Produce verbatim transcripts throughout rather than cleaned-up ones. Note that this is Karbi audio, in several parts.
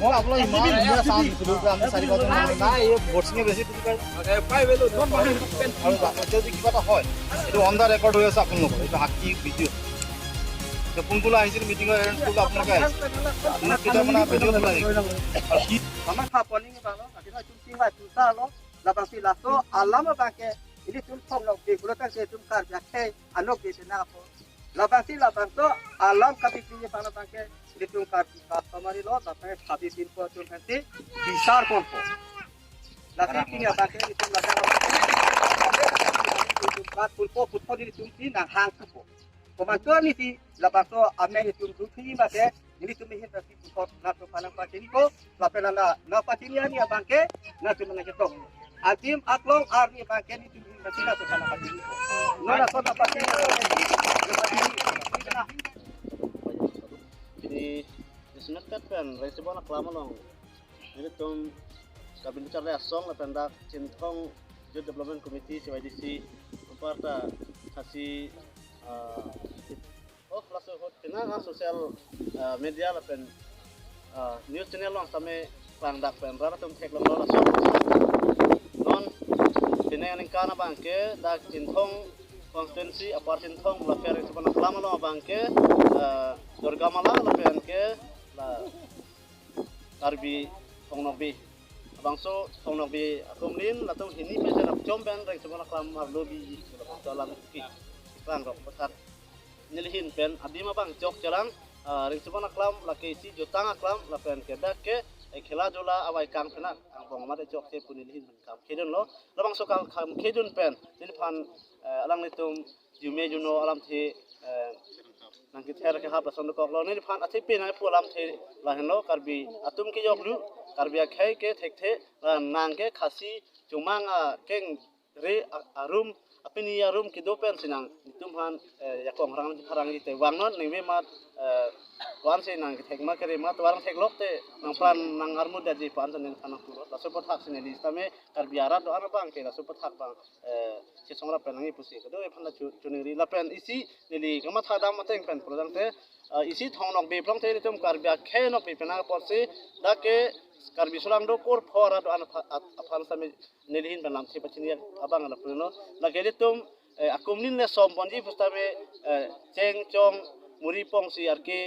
মই আপোনালোকক ইমান ধুনীয়া চান্স দিছিলোঁ যে আমি চাৰি পাঁচজন মানুহ নাই, এই বৰ্ডছিঙে বেছি বুজি পায়। আৰু বাকী যদি কিবা এটা হয়, এইটো অন দ্য ৰেকৰ্ড হৈ আছে আপোনালোকৰ, এইটো সাক্ষী ভিডিঅ'। যে কোন কোন আহিছিল মিটিঙত, এৰেঞ্জ কৰিলে আপোনালোকে আহিছিল। মোক কেতিয়া মানে ভিডিঅ' বনাই দিব। আৰু কি Mama pha poning balo, ati na chum ting ba chum sa lo, labangsi laso alam abangke, ilitum Thong Nokbe pulo tangte itum Karbi akhei anokbe penang apot. Labangsi labangso alam kapipi ni pano tangke, ilitum Karbi customary law, labang Habi Pinpo atum pensi bisar ponpo. Lasi pini abangke ilitum labang itum kat ponpo, puthot ilitum si nanghang supo. Komantu arnisi labangso amei itum duthi mate, nelitum ahin ta si puthot nangtum aphan nangpachinipo, lapen la nangpachini arni abangke nangtum nangchetong. Antim aklong arni abangke nelitum ahin ta si nangtum aphan nangpachinipo. Non laso nangpachini, nangpachini. Pini, National Cat pen, Rengsimon Aklam along. Nelitum Karbi Charli Asong lapen dak Chinthong Youth Development Committee, C Y D C, anparta Khasi, ah, oh, laso ahut penang a social, ah, media lapen, ah, news channel along sitame klangdak pen rat atum theklonglo laso. Non penang aningkan abangke dak Chinthong constituency, Upper Chinthong lapen Rengsimon Aklam along abangke, ah, Durga Mala lapen ke la Karbi Thong Nokbe. Labangso Thong Nokbe akumlin latum hini pen cherap chom pen Rengsimon Aklam arlo bi labangso alam ki klangrok pathar. Neli ahin pen adim abang chok chelang, ah, Rengsimon Aklam lake isi jutang aklam lapen ke dak ke, eh, khela jula avaikang pen angbong amat chokche pu neli ahin pen kam khedunlo. Labangso kam, kam khedun pen neliphan, eh, alanglitum jume juno alamthe, eh, nangkether kehap lason dokoklo. Neliphan athepi nangpu alamthe lahenlo, Karbi atum kejoklu, Karbi akhei ke thekthe, la nang ke Khasi chomang akengre a-, arum, apini arum kedo pensi nangtum aphan, eh, jakong rang pharang jite vangnon, ningve mat, eh, vansi nangkethek ma kere ma, tovar theklok te nangpran nang armut daji pu-an neliphan nangpuro. Laso aputhak si neli sitame Karbi arat do-an abangke laso aputhak abang, eh, chesong rap pen nangji pusi kedo ephan ta chu-, choningri lapen isi neli kamatha dam ateng pen pulo tangte, eh, isi Thong Nokbe pulo tangte ilitum Karbi akhei nokbe penang apotsi dak ke Karbi sulang do kur phor ado an apha-, at-, aphan sitame neli ahin pen lamthe pachini abang lapulo. Lake ilitum, eh, akumlin le som ponji pusitame, eh, cheng chong muri pongsi arke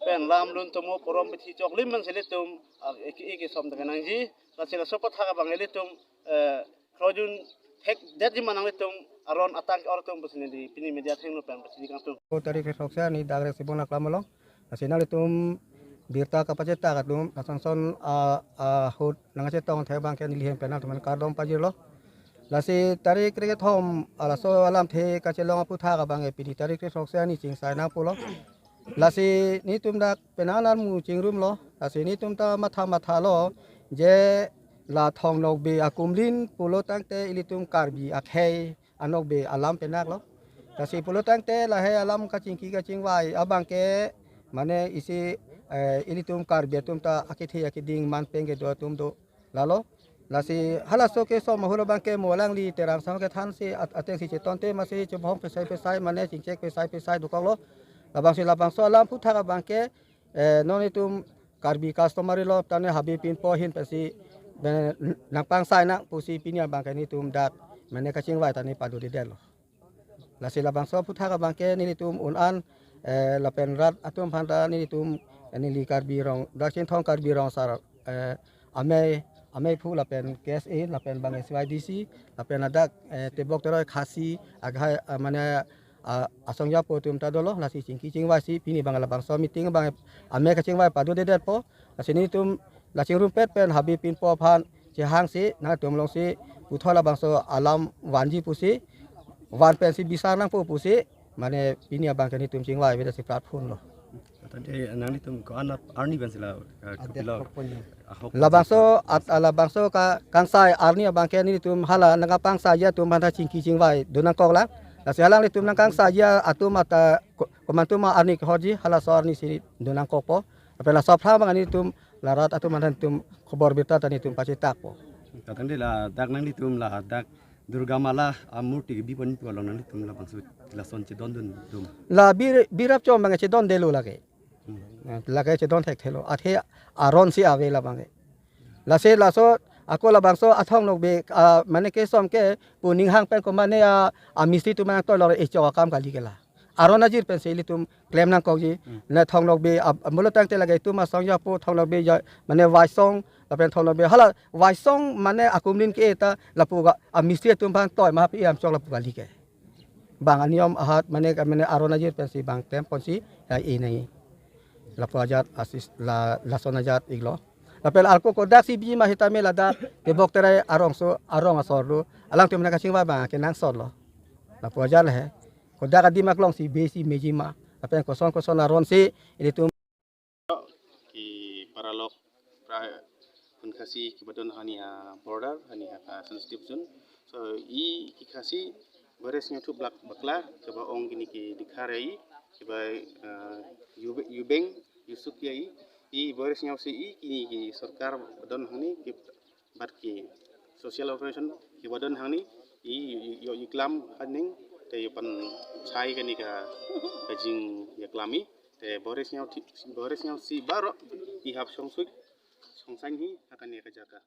pen lam lun tomo porom bithi choklim pensi ilitum, ah, eke eke som ta kenangji. Lasi laso aputhak abang ilitum, eh, krojun thekdetji ma nanglitum aron atang ke-or atum pusi neli pini media athengno pen pachini kangtung. Ko tarik rethok se ani dak Rengsimon Aklam along. Lasi nanglitum birta kapachethak atum, lason son, ah, ah, ahut nangchetong thek abangke neli ahin pen nangtum aphan kardom pajirlo. Lasi tarik rekethom, ah, laso alamthe kachelong aputhak abangke pini tarik rethok se ani chingsai nangpulo. Lasi netum dak penang armu chingrumlo, lasi netum ta matha mathalo, je la Thong Nokbe akumlin pulo tangte ilitum Karbi akhei anokbe alam penaklo. Lasi pulo tangte lahei alam kachingki kachingvai abangke mane isi, eh, ilitum Karbi atum ta akethe akeding man peng kedo atum do. Lalo, lasi halaso kesom ahut abangke mo alangli Terang Sangho kethansi at-, atengsi chetonte masi chebhong pesai pesai mane chingchek pesai pesai dokoklo. Labangsi labangso alam aputhak abangke, eh, non itum Karbi customary law tane Habi Pinpo ahin pensi, eh, nangpangsai nang pusi pini abangke netum dak mane kachingvai tane padodedetlo. Lasi labangso aputhak abangke nelitum un-an, eh, lapen rat atum aphan ta nelitum, eh, neli Karbi Rong, dak Chinthong Karbi Rong Sar, eh, amei, amei phu lapen K S A, lapen bang S Y D C, lapen ladak, eh, Tebok Teroi Khasi, agai, eh, mane, ah, asong japo atum ta dolo, lasi chingki chingvaisi, pini abang labangso meeting abang, amei kachingvai padodedetpo, lasi netum, la chingrumpet pen Habi Pinpo aphan chehangsi, nangtum alongsi puthot labangso alam vanji pusi, van pensi bisar nangpo pusi, mane pini abangke netum chingvai avedet si platform lo. Tadi nanglitum ko-an arni pen si la, eh, adet kopilo, ahok ponji, ahok labangso at, labangso ka kangsai arni abangke nelitum hala nangkapangsaiji atum aphan ta chingki chingvai do nangkok lang. Lasi hala nelitum nangkangsaiji atum ata ko-, komantu ma arni kehorji, halaso arni si do nangkokpo. Aphi laso aphrang abang nelitum la rat atum aphan ta nelitum khobor birta ta nelitum pachetakpo. Katangte ladak nanglitum ladak Durga Mala amurti kebi ponji pu along nanglitum labangso lason chedondun doma? La bir, birap chom abang chedondelo lake. Hmm. Eh, lake chedon thekthelo. Athe aron si ave labang ke. Lasi laso ako labangso Thong Nokbe, ah, mane kesom ke pu ninghang pen ko mane, ah, ah, mistri atum nangtoilo, echok akam kali ke la. Aron ajir pensi ilitum klem nangkokji. Hmm. Ne Thong Nokbe, ah, ah, mulo tangte lake itum asong japo Thong Nokbe ja, mane Vaisong, lapen Thong Nokbe hala Vaisong mane akumlin ke-e ta lapu ka, ah, mistri atum aphan toi ma pi am chok lapu kali ke. Bang aniyom ahat mane ka mane aron ajir pensi bang klem ponsi ya e nai. Lapu ajat asis la, lason ajat iklo. Lapen ako kodak si biji ma sitame ladak Tebok Terai arongso, arong asor do. Alangtum nangkachingvai abang kenangsotlo. Lapu ajat he. Kodak adim aklong si be si meji ma. Lapen koson koson aron si ilitum ki paralok pra Khasi kebadon hani ha border, hani ha, ah, sensitive zone. So, i ki Khasi beres nyo thup blak bakla, keba ong kini ki dikhar i, keba, ah, yube-, yubeng, yusuk ya i, i beres nyo si i, kini ki sorkar badon hani, ki bat ki social organization kebadon hani, i, i, yo iklam haning, te yo pan chai kani ka, kajing ya klami, te beres nyo thi-, beres nyo si baro, i hap song sui, song sain hi, akan ya kajaka.